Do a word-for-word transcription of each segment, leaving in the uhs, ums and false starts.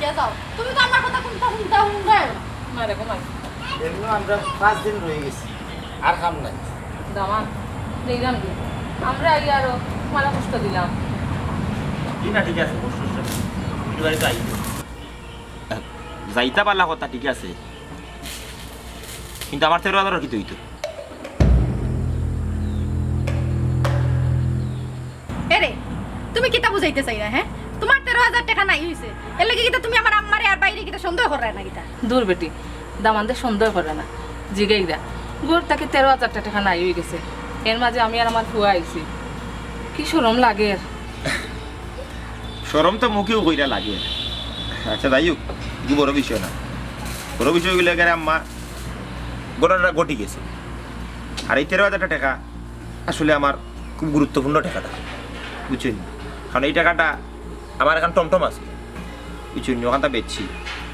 ইয়া যাও, তুমি তো আমার কথা হুনতা হুনতা হুনরায় না। না রে, ঘুমাই। এমনিও আমরা পাঁচ দিন রয়ে গেছি, আর কাম নাই। দামান, দেখলাম কি? আমরা আইয়া আরো তোমারে কষ্ট দিলাম। জি না, ঠিক আছে, কষ্ট হচ্ছে না। তুমি বাড়িতে আইও। যাইতা পারলা কথা ঠিক আছে, কিন্তু আমার তেরো হাজার কিতা অইতো? এরে, তুমি কিতা বুঝাইতে চাইরায়, হ্যাঁ? তোমার তেরো হাজার টেকা নাই অইছে, এর লাগি কিতা তুমি আমার আম্মারে আর ভাইরে কিতা সন্দেহ কররায় না কিতা? দূর বেটি, দামান্দে সন্দেহ করে না, জিগাইরা। ঘর থাকি তেরো হাজার টেকা নাই অইগেছে, এর মাঝে আমি আর আমার ফুয়া আইছি। কি শরম লাগের। শরম তো মুখেও কইরা লাগে। আচ্ছা, যাই হোক, ইগু বড় বিষয় না। বড় বিষয় অইলো গিয়া আম্মা, ঘটনাটা ঘটি গেছে। আর এই তেরো হাজার টেকা আসলে আমার খুব গুরুত্বপূর্ণ টেকাটা, বুঝছইন নি? কারণ এই টেকাটা আমার এখান টমটম আছে, বুঝছইন নি? অখানতা বেচছি,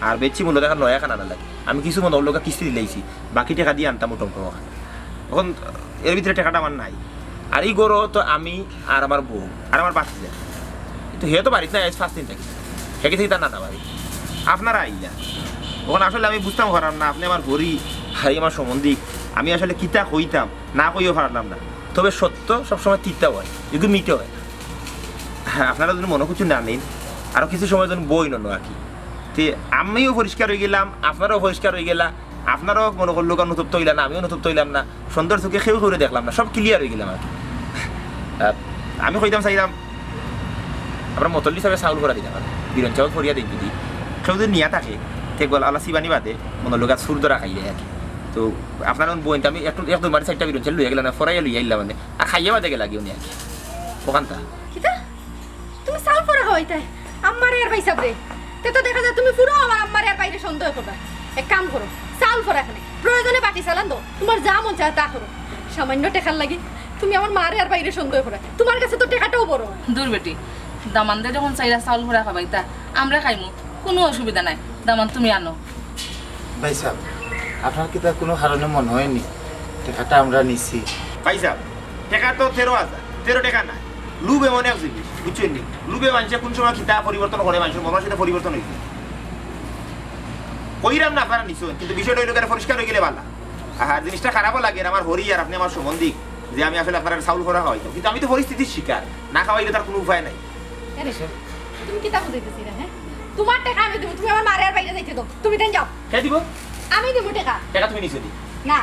আর বেচছি মূলত এখান নয়া এখান আনার লাগি। আমি কিছু মনো অইলো কিস্তি দিলাইছি, বাকি টেকা দি আনতাম অউ টমটম অখান। অখন এর ভিতরে টেকাটা আমার নাই। আর ই ঘরো তো আমি আর আমার বউ আর আমার ভাতিজা, কিন্তু হে তো বাড়িত নাই, আইজ পাঁচ দিন থাকি, হে গেছে তার নানা বাড়ি। আপনারা আইলা, অখন আসলে আমি বুঝতাম পারলাম না, আপনে আমার হরি, হাই আমার সম্বন্ধিক, আমি আসলে কিতা কইতাম না কইও পারলাম না। তবে সত্য সবসময় তিতা অয়, ইগু মিঠা অয় না। হ্যাঁ, আপনারা যদি মনো কিছু না নেইন, আরো কিছু সময় যেন বই নন আর কি। তে আমিও পরিষ্কার অইগেলাম, আপনারাও পরিষ্কার অইগেলা, আপনারাও মনো করলো অনুতপ্ত অইলা না, আমিও অনুতপ্ত অইলাম না, সন্দেহর চোখে কেউ কেউরে দেখলাম না, সব clear অইগেলাম আর কি। আহ, আমি কইতাম চাইলাম, আমরা মতল্লি সাবে চাউল ভরা দিলাম আর বিরন চাউল ভরিয়া দেই যদি কেউ যদি নিয়া থাকে, তে গলা আলা চিবানি বাদে মনো লগে সুর ধরা খাইলে আর কি। তো আপনারা বইন, আমি একটু এক দুই মারি চাইরটা বিরন চাউল লইয়া গেলাম না, ফরাইয়া লইয়া আইলাম মানে, আর খাইয়া বাদে গেলা গিয়ে উনি আর কি। অখানতা। কিতা? তুমি চাউল ভরা খাওয়াইতায়? আম্মারে আর ভাইসাবরে? তে তো দেখা যায় তুমি পুরো আমার আম্মারে আর ভাইরে সন্দেহ কররায়। এক কাম করো, চাউল ভরা এখানে। প্রয়োজনে বাটি চালান দাও। তোমার যা মন চায় তা করো। সামান্য টেকার লাগি তুমি আমার মারে আর ভাইরে সন্দেহ কররায়। তোমার কাছে তো টেকাটাও বড়। দূর বেটি, দামান্দে যখন চাইরা চাউল ভরা খাওয়াইতা, আমরা খাইমু, কুনু অসুবিধা নাই। দামান, তুমি আনো। ভাইসাব, আপনার কিতা কুনু কারণে মনো অয়নি টেকাটা আমরা নিছি? ভাইসাব, টেকা তো তেরো হাজার, তেরো টেকা না। লুভ এমন এক জিনিস, বুঝছইন নি? লুভে মানষে কুন সময় কিতা পরিবর্তন করে, মানষর মনর সাথে পরিবর্তন অইছে। কইরাম না আপনারা নিছইন, কিন্তু বিষয়টা অইলো গিয়া পরিষ্কার অইগেলে ভালা। আর জিনিসটা খারাপও লাগের, আমার হরি আর আপনে আমার সম্বন্ধিক, যে আমি আসলে আপনারারে চাউল ভরা খাওয়াইতাম, কিন্তু আমি তো পরিস্থিতির শিকার, না খাওয়াইলে তার কুনু উপায় নাই। আরে, তুমি কিতা বুঝাইতায় চাইরায়, হ্যাঁ? তোমার টেকা আমি দিমু, তুমি আমার মারে আর ভাইরে যাইতে দাও, তুমি দেন যাও। কে দিবো? আমি দিমু টেকা। টেকা তুমি নিছো নি? না।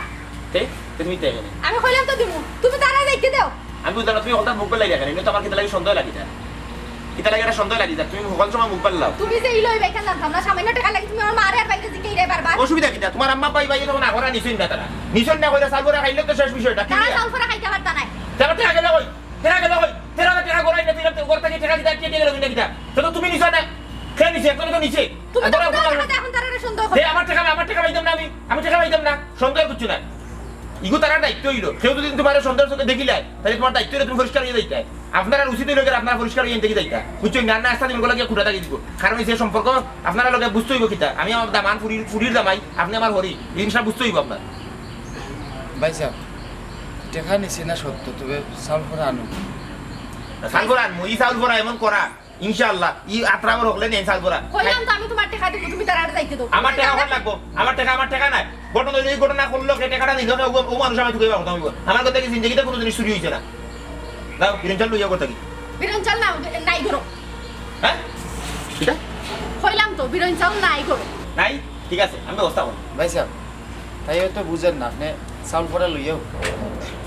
তে? তে তুমি টেকা নি? আমি কইলাম তো দিমু, তুমি তারারে যাইতে দাও। আমি বুঝলাম না, তুমি হঠাৎ মুখ বাড়াইলায় কেনে? এমনে তো আমার কিতা লাগি সন্দেহ লাগি যায়। কিতা লাগি একটা সন্দেহ লাগি যায়, তুমি হকল সময় মুখ বাড়াও। তুমি যে ইলা অইবায় ইখান জানতাম না, সামান্য টেকার লাগি তুমি আমার মারে আর ভাইরে জিকাইরায় বারবার। অসুবিধা কিতা? তোমার আম্মা ভাই ভাই তখন আগরা নিছইন না তারা। নিছইন না কইরা চাউল ভরা খাইলে তো শেষ বিষয়টা। কি তারা নিয়া? চাউল ভরা খাইতা পারতা নায়। তারা টেকা গেল কই? টেকা গেল কই? তেরো হাজার টেকা গড়াই না, তুই ঘর থাকি টেকা দিতে আটকে গেল কিনা কিতা? তে তো তুমি নিছো না। কে নিছে? একজনে তো নিছে। তুমি তো আর আমার টেকা, এখন তারারে সন্দেহ করো। হে, আমার টেকা, আমার টেকা পাইতাম না আমি। আমি টেকা পাইতাম না। সন্দেহ কিচ্ছু নাই। ইগু তারার দায়িত্ব অইলো। কেউ যদি তোমারে সন্দেহর চোখে দেখিলায়, তাইলে তোমার দায়িত্ব অইলো তুমি পরিষ্কার অইয়া যাইতায়। আপনারার উচিত অইলো গিয়া আপনারা পরিষ্কার অইয়া থাকি যাইতায়। বুঝছো? না, না, আস্তা দিন গুলা গিয়া খুঁটা থাকি দিব। কারণ এই যে সম্পর্ক, আপনারা লগে বুঝতে অইবো কিতা। আমি আমার দামান ফুরির, ফুরির দামাই, আপনে আমার হরি। এই জিনিসটা বুঝতে অইবো আপনার। ভাইসাব, টেকা নিছি না সত্য, তবে চাউল ভরা আনো। চাউল ভরা আনমু, ই চাউল ভরা এমন করা, ইনশাআল্লাহ, ই আত্রামর হকলে নেই চাউল ভরা। কইলাম তো আমি তোমার টেকা দিমু, তুমি তারারে যাইতে দাও। আমার টেকা অখন লাগবো, আমার টেকা, আমার টেকা নাই। ঘটনা অইলো, এই ঘটনা করলো, কে টেকাটা নিল না, ও, ও মানুষ আমি ঠুকাইবার কথা অইবো। আমার কথা কি জিন্দেগিতে কুনু জিনিস চুরি অইছে না। দাও, বিরন চাউল লইয়া ঘর থাকি। বিরন চাউল না, নাই ঘরো। হ্যাঁ? কিতা? কইলাম তো, বিরন চাউল নাই ঘরো। নাই? ঠিক আছে, আমি ব্যবস্থা করব। ভাইসাব, তাই হয়তো বুঝেন না, আপনে চাউল ভরা লইয়াও।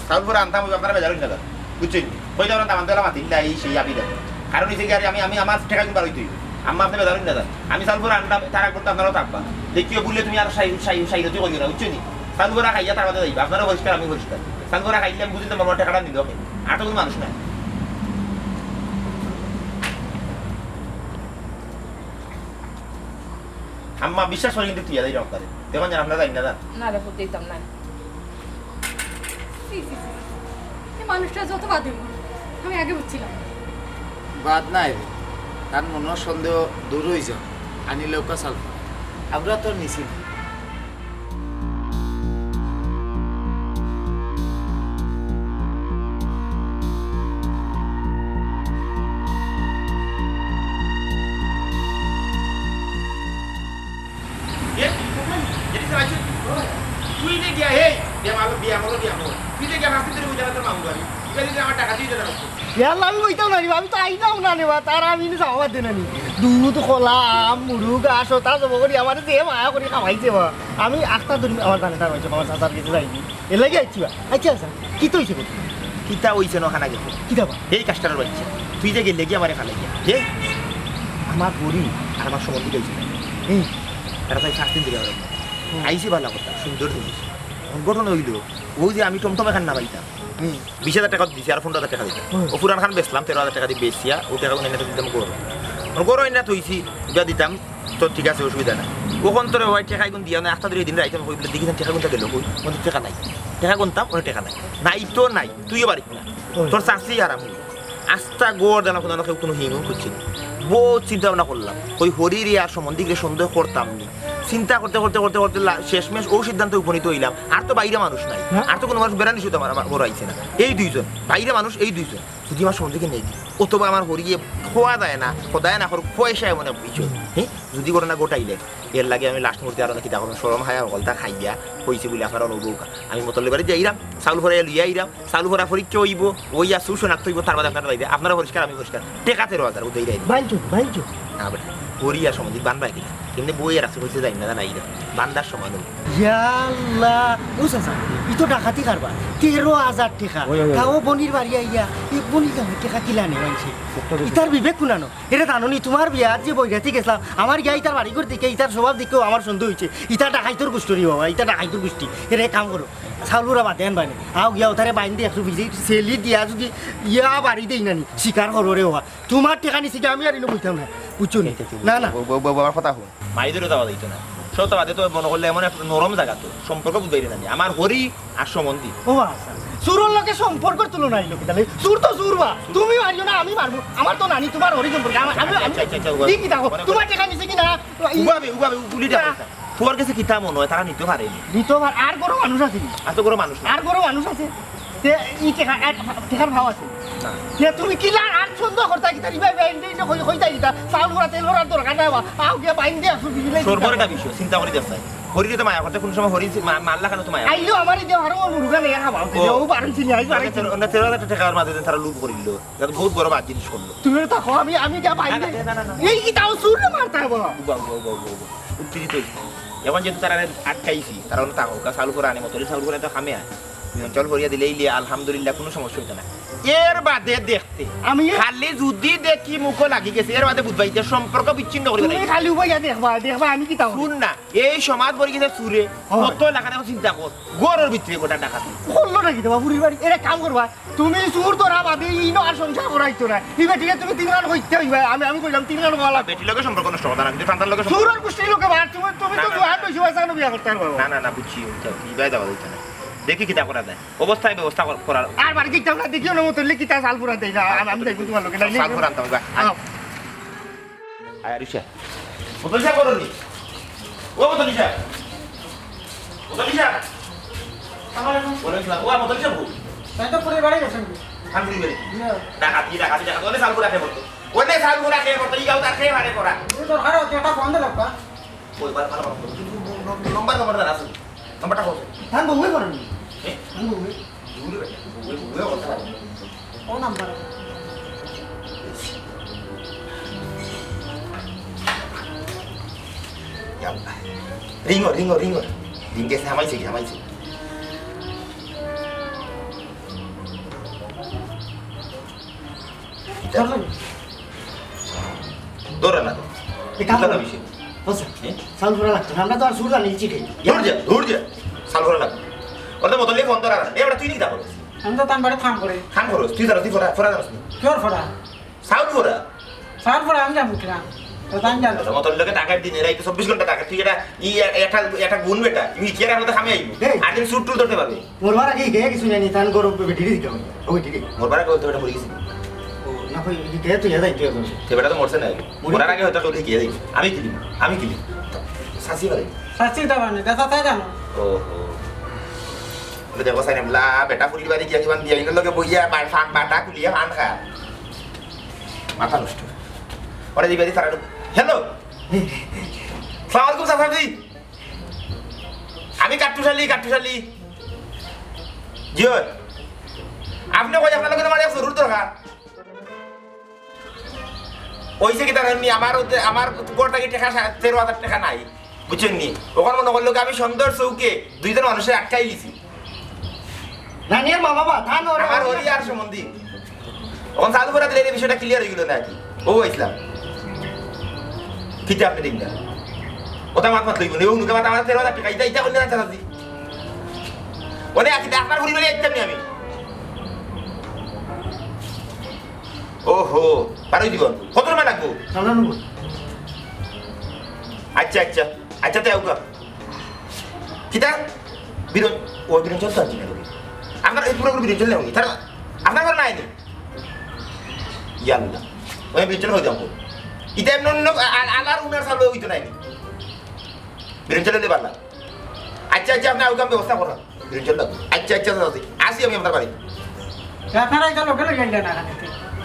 চাউল ভরা আনতাম অইবো, আপনারা বেজার অইন না, বুঝছইন? কইতাম না, দামান দেলা মাতিন না, এই সেই আবি দেন। কারণ অইছে কি, আরে আমি, আমি আমার টেকা কিন্তু বারইতে অইবো। আম্মা, আপনে বেজার অইন না, আমি চাউল ভরা আনতাম, তার আগ পর্যন্ত আপনারাও থাকবা। দেখিও বুলে তুমি আর সাই-, সাই-, সাইরতি করিও না, বুঝছো নি? চাউল ভরা খাইয়া তার বাদে যাইবা, আপনারাও পরিষ্কার, আমি পরিষ্কার। চাউল ভরা খাইলে আমি বুঝি তো আমার টেকাটা নিল কে। আর তো কুনু মানুষ নাই। আম্মা, বিশ্বাস করি কিন্তু তুই যাই রং করে। দেখুন যেন আপনারা যাই না, যান। না রে পুত, দিতাম না। ছি, ছি, ছি, ছি। এই মানুষটা যত বাদে, আমি আগে বুঝছিলাম। বাদ নাই রে, তার মনর সন্দেহ দূর অই যাও। আনিলে ওকা সালফা, আমরা তো নিছি না। ইয়াল্লা, আমি কইতাম না রে বা, আমি তো আইতাম না রে বা, তারা আমি কিন্তু যাওয়া বাদ দে না নি। দুধ, কলা, আম, মুরুগ, আস, তা জব করি আমার যে মায়া করি খাওয়াইছে বা। আমি আখতা ধরি আমার জানে তার হয়েছে, আমার চাচার গেছে যাইনি। এর লাগি আইছি বা। আচ্ছা, আচ্ছা, কিতা অইছে গো? কিতা অইছে না খানা গেছে? কিতা বা? এই কাস্টারের বাচ্চা, তুই যে গেলে কি আমারে ফালাইয়া? হে? আমার হরি আর আমার সম্বন্ধী গেছে না। হুম। তারা তাই শাস্তি দিলে আমার। হুম। আইছি ভালো কথা, সুন্দর জিনিস। ঘটনা অইল, ও যে আমি টমটম এখান না পাইতাম। হুম। বিশ হাজার টেকা দিছি, আর পনেরো হাজার টেকা দিতাম। হুম। ও পুরান খান বেচলাম, তেরো হাজার টেকা দিয়ে বেচিয়া, ও টেকা গুণ এনে দিতাম গরু। আর গরু এনে থইছি, যা দিতাম, তো ঠিক আছে, অসুবিধা নাই। ওখান তোরে ওই টেকা গুণ দিয়া না, আখতা ধরি দিন রাইতে আমি কই বলে, "দেখি টেকা গুণটা গেল কই?" ওদের টেকা নাই। টেকা গুনতাম, ওর টেকা নাই। নাই তো নাই, তুইও বাড়িত না। হুম। তোর চাষি আর আমি। আস্তা গড় দেনা কোনো কেউ কোনো হিমু করছি না। বহুত চিন্তা ভাবনা করলাম। ওই হরিরে আর সম্বন্ধীরে সন্দেহ করতাম নি। চিন্তা করতে, করতে, করতে, করতে লা-, শেষমেশ ও সিদ্ধান্তে উপনীত অইলাম। আর তো বাইরে মানুষ নাই। হ্যাঁ। আর তো কোনো মানুষ বেড়ানি শুধু আমার, আমার ঘর আইছে না। এই দুইজন। বাইরে মানুষ এই দুইজন। যদি আমার সম্বন্ধীকে নেই, অথবা আমার হরিয়ে খোয়া যায় না, খোদায় না করুক, পয়সায় মনে বিষয়। হ্যাঁ? যদি ঘটনা ঘটাইলে, এর লাগি আমি লাস্ট মুহূর্তে আর কিতা করুন, শরম হায়া হকলতা খাইয়া, কইছি বলে আপনারা অনুভব। আমি মতল্লে বাড়ি যাইরাম, চাউল ভরাইয়া লইয়া আইরাম, চালু করা পরীক্ষা অইব, ওই আর সুশো নাকতে অইব, তার বাদে আপনারা বাইরে, আপনারা পরিষ্কার, আমি পরিষ্কার। টেকা তেরো হাজার, উদয় রায়। বাইঞ্চো, বাইঞ্চো। না বেটা, করিয়া সমাধি বানবায় কিনা? এমনি বই আর আছে, কইছে যাই না, নাই রে। বান্দার সমান অইব। ইয়াল্লা, ও চাচা, ই তো ডাকাতি কারবার। তেরো হাজার টেকা। ওই, ওই, ওই। তাও বনির বাড়ি আইয়া, ই বনির গাঁও টেকা কিলা নে মানছে। ইতার বিবেক কুনানো? এরে জানো নি, তোমার বিয়াত যে বৈরাতি গেছলাম, আমার গিয়া ইতার বাড়ি ঘর দেখে, ইতার স্বভাব দেখেও আমার সন্দেহ হইছে। ইতা ডাকাইতর গোষ্ঠী রে বাবা, ইতা ডাকাইতর গোষ্ঠী। এরে কাম করো, চাউল গুড়া বাদে আনবায় নি। আও গিয়া ওতারে বাইন দিয়ে একশো বিশ সেলি দিয়া যদি ইয়া বাড়ি দেই না নি, স্বীকার করো রে বাবা। তোমার টেকা নিছি কি আমি আর ইনো বইতাম না, বুঝছো নি? না, না। বউ, বউ, বউ, আমার কথা হুন। মাইদুরে যাওয়া যাইতো না। সব তো বাদে তো মনে করলে এমন এক নরম জাগা তো, সম্পর্ক বুঝবাই না নি। আমার হরি আর সম্বন্ধী। ও আচ্ছা। চুরর লগে সম্পর্কর তুলনা অইলো কিতা? চুর তো চুর বা। তুমি মারিও না, আমি মারমু। আমার তো নানি তোমার হরি সম্পর্কে। আমার, আমি, আচ্ছা, আমি, আচ্ছা, আচ্ছা, উবা-, ই কিতা কও? মানে তোমার টেকা নিছে কি না? উবাবে, উবাবে, উলিটা না। কথা। তোমার কাছে কিতা মনে হয়, তারা নিতে পারেনি। নিতে পার-, আর বড় মানুষ আছে নি? আর তো বড় মানুষ না। আর বড় মানুষ আছে। তে ই টেকা, এক টেকার ভাও আছে। না। তে তুমি কিলা আর সন্দেহ করতা কিতা? রিবা, রিবা, এমনি, এমনি কই, কই যাই কিতা? চাউল ভরা, তেল ভরার দরকার নাই বা। আও গিয়া বাইন দিয়া একশো বিশ লাই সর্বর দিতা। একটা বিষয়, চিন্তা করি দেখছাই। হরিরে তো মায়া করতে কোনো সময় হরি মা-, মারলা কেন তো মায়া? আইলো আমার এই যে আরো মুরগা লইয়া খাবা। ও। ও বারণ চিনি, আই বারণ চিনি। তেরো, না, তেরো হাজার টেকার মাঝে যে তারা লুপ করিল, এটা তো বহুত বড় বাদ জিনিস করলো। তুমি তো কও, আমি, আমি গিয়া বাইন না, না, দে। না, না, না, না। এই কিতা ও চুর মারতা বা? উবা, উবা, উবা, উবা, উবা। উত্তেজিত হইছে। এখন যেহেতু তারা আটকাইছি, তারা অন্য থাকো, চাউল করে আনে মতো, চাউল করে তো খামে আয়। অঞ্চল করিয়া দিলে ইলিয়া, আলহামদুলিল্লাহ, কোনো সমস্যা হইতো না। এর বাদে দেখতে, আমি খালি যদি দেখি মুখো লাগি গেছে, এর বাদে বুঝবাই যে সম্পর্ক বিচ্ছিন্ন করে তুমি দিলাই। খালি উবাইয়া দেখবা, দেখবা আমি কিতা করি। শুন না, এই সমাজ ভরি গেছে চুরে, হ্যাঁ। কত লাখান এখন চিন্তা কর, ঘরর ভিতরে গোটা ডাকাতি। করলো নাকি তোমার বুড়ির বাড়ি? এরে কাম করবা, তুমি চুর ধরা বাদে ইনো আর সংসার করাইতো না। ই বেটিরে তুমি তিন গান কইতে হইবা, আমি, আমি কইলাম তিন গান বলা। বেটির লগে সম্পর্ক নষ্ট কথা না, কিন্তু টানটার লগে সম্পর্ক চুরর গোষ্ঠীর লোকে বা, তুমি, তুমি তো না, না, জোয়ান না। বেশি হয়েছে, কেন বিয়া করতে পারবো? না, না, না, বুঝছি, ওইটা, ইবাই দেওয়া যাইতো না। দেখি কিতা করা যায়। অবস্থায় ব্যবস্থা কর-, করার। আর বাড়ি দেখতাম না, দেখিও না মতল্লে কিতা চাল পুরা দেয় না। আমি, আমি দেখবো তোমার লোকে, নাই, চাল নেই। পুরা আনতাম, গা। আও। আয়, আরিশা। মতল্লি সাহেব বলো নি? ও মতল্লি সাহেব। মতল্লি সাহেব। আসসালামু আলাইকুম। ওয়ালাইকুম সালাম। ও মতল্লি সাহেব বল। তাই তো পুরো বাড়ি গেছেন। খান পুরি বাড়ি। না। ডাকাতি, ডাকাতি, ডাকাতি। ওনে চাল পুরা খেয়ে পড়তো। ওনে চাল পুরা খেয়ে পড়তো। ই গাঁও তার খেয়ে মারে করা। এই দরকার হচ্ছে, একটা ফোন দে লোকটা। ওই, ভালো, ভালো, ভালো। নম্বর, নম্বর তার আছে। নম্বরটা কত? তার বউয়ে করেনি। এ? তার বউয়ে। বউয়ে বেটা, বউয়ে, বউয়ে কথা বলে। ও নাম্বার। ইয়া আল্লাহ। রিং অর, রিং অর, রিং অর। রিং গেছে, হামাইছে কি, হামাইছে। ধরো না তো। এ কাম করো। বিষয়। বলছে, এ? চাউল ভরা লাগতো না। আমরা তো আর চুর জানি, চিঠি। দূর যা, দূর যা। চাউল ভরা লাগতো। ওটা মতল্লি ফোন ধরা না। এ, ওটা তুই নিয়ে যাবো। আমি তো তার বাড়ি কাম করি। কাম করো, তুই ধরো, তুই ফোরা, ফোরা ধরো। কি ওর ফোরা? চাউল ভরা। চাউল ভরা আমি জানবো কিনা? তো তাই জানো। মতল্লি লোকে টাকার দিনে, রাইতে চব্বিশ ঘন্টা টাকা। তুই এটা, ই, একটা, একটা গুণ বেটা। তুই কি আর আমাদের সামনে আইবো? এই। আর দিন চুর টুর ধরতে পারবে। মরবার আগে গিয়া কিছু জানি, তান গরম বেটি দিতে হবে। ওই দিদি। মরবার আগে হয়তো এটা মরে গেছে। ও, না, কই, কি কে তুই যাই, তুই এখন। সে বেটা তো মরছে না। মরে মরার আগে হয়তো কেউ গিয়ে যাই। আমি কিনি, আমি কিনি। শাসি পারে। শাসি তো মানে, দেখা তাই জানো। ও, ও। বলে, "দেখো, সাইন, লা, বেটা ফুলি বাড়ি গিয়া কিমান বিয়া, ইনোর লগে বইয়া, বা-, ফান, বাটা খুলিয়া ফান খা।" মাথা নষ্ট। ওরে, দিবা দি তারা। হ্যালো। সালাম আলাইকুম, চাচা জি। আমি কাট্টুশালী, কাট্টুশালী। জি অয়। আপনে কই আপনার লগে আমার এক জরুর দরকার। অইছে কিতা জানইন নি, আমার অতে, আমার ঘর থাকি টেকা সা-, তেরো হাজার টেকা নাই, বুঝছইন নি? অখন মনো করলো কি আমি সন্দেহর চউখে দুইজন মানুষরে আটকাইলিছি। নানির মা বাবা, তা নর আমার হরি আর সম্বন্ধী। অখন চাউল ভরা দিলে এই বিষয়টা clear অইগেলো না কি? ও ইসলাম। কিতা আপনে দেখইন না? অতা মাত মাত লইবো না। ও নুকা মাত আমার তেরো হাজার টেকা, ইতা, ইতা করলে না চাচাজি। অনে আছি, আপনার পরিবারে আইতাম নি আমি। ওহো, বারোই দিব। কত সময় লাগবো? সামনে নেবো। আচ্ছা, আচ্ছা। আচ্ছা, তে আউকা। কিতা? বিরন-, ও বিরঞ্চল তো আনছি না তোকে। আপনার এই পুরো বিরঞ্চল নেই, তার আপনার ঘর নাই নি? ইয়াল্লা। ওই বিরঞ্চল হয়ে যাবো। ইতা এমন অন্য আ-, আ-, আলার উনার সামনে হইতো নাই নি। বিরঞ্চল হইলে পারলা। আচ্ছা, আচ্ছা, আপনি আউকা ব্যবস্থা করেন। বিরঞ্চল লাগবে। আচ্ছা, আচ্ছা, আচ্ছা, আচ্ছা। আসি আমি আপনার বাড়ি। আপনারা এটা লোকে লই গেলেন না, না, না।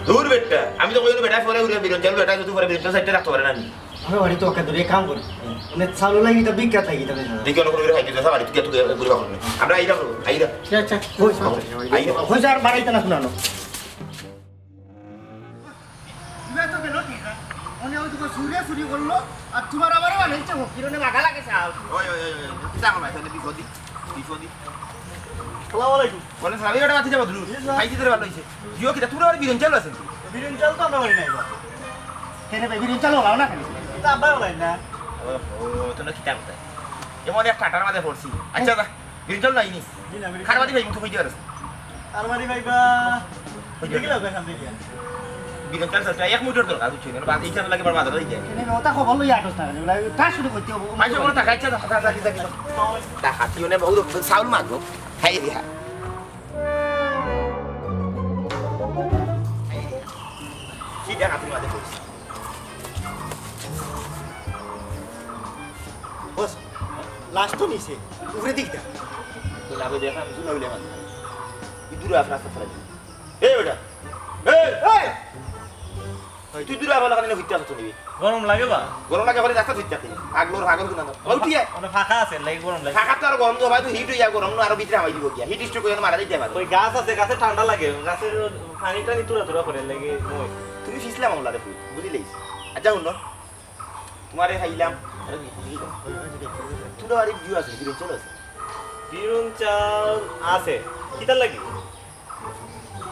দূর বেটা, আমি তো কইলো বেটা পরে উড়ে বিরঞ্চল, বেটা যদি পরে বিরঞ্চল সাইডে রাখতে পারে না নি। আমি বাড়ি তো ওকে দূরে কাম করি। মানে চালু লাগি তো বিখ্যাত লাগি তবে। দেখি অন্য কোনো খাইতে যা বাড়ি থেকে তুই ঘুরে বাকর। আমরা আইরা করবো, আইরা। আচ্ছা, আচ্ছা। ওই, আইরা। ওই যার বাড়াইতে না শুনানো। তুই তো গেল ঠিক না। মানে ওই তো চুরে চুরি করলো, আর তোমার আবার বানাইছে ফকির, মানে লাগা লাগে চাও। ওই, ওই, ওই, ওই, কিতা আমার ভাই, তাহলে বিপদি, বিপদি। আসসালামু আলাইকুম। ওয়ালাইকুম সালাম, এই বেটা বাতি যাবো, দুলু। জি, স্যার। খাইছি তোর ভালো হইছে। জিও কিতা, তোমরা বাড়ি বিরঞ্চল আছে? বিরঞ্চল তো আমরা বাড়ি নাই বা। কেন ভাই, বিরঞ্চল ওলাও না কেন? তা আব্বা ওলাই না। ও, ও, তোমরা কিতা কোথায়? এমন এক কাটার মাঝে পড়ছি। আচ্ছা, যা। বিরঞ্চল যাইনি। জি না, বিরঞ্চল। খারবাদি ভাই, মুখে কইতে পারস। খারবাদি ভাই বা, ওই যে দেখি লাগবে সামনে গিয়া। বিরঞ্চল স্যার, এক মিনিটের দরকার, বুঝছো? মানে, বাকি ইচ্ছা লাগে বাজারে যাই। কেন ওটা খবর লইয়া আটস না, ওগুলা তা শুরু করতে হবে। আচ্ছা, কোনো টাকা ইচ্ছা, টাকা, টাকা, টাকা, টাকা। তা হাতি ওনে বহুত চাউল মাগো। হাই রে হা। কি টাকা তুমি মাঝে পড়ছি? বস, লাশ তো নিচে, উপরে দিক দা। তো লাভে দেখা, আমি জুলাউলে মাঝে। এই দূরে আস, রাস্তা ছাড়া। এই বেটা, এই, এই! তুই দূরে আবার লাগানি না, ভিতরে আসতে নিবি। গরম লাগে বা? গরম লাগে, বলে রাস্তা ভিতরে আসতে। আগলোর হাগল গুনা না। ওই উঠিয়ে। ওটা ফাঁকা আছে, লাগে গরম লাগে। ফাঁকা তো আর গরম তো ভাই, তুই হিট হইয়া গরম, আরো ভিতরে হামাই দিব গিয়া। হিট স্ট্রোক হইয়া মারা যাইতে পারে। ওই গাছ আছে, গাছে ঠান্ডা লাগে, গাছের পানি টানি তুরা তুরা করে লাগে, ওই। তুমি ফিসলা মামলা রে, বুঝিলেই। আচ্ছা, হুনো। তোমারে খাইলাম। আরে, বুঝলি তো? তোরা আরে ভিউ আছে, বিরন চাল আছে। বিরন চাল আছে। কিতার লাগি?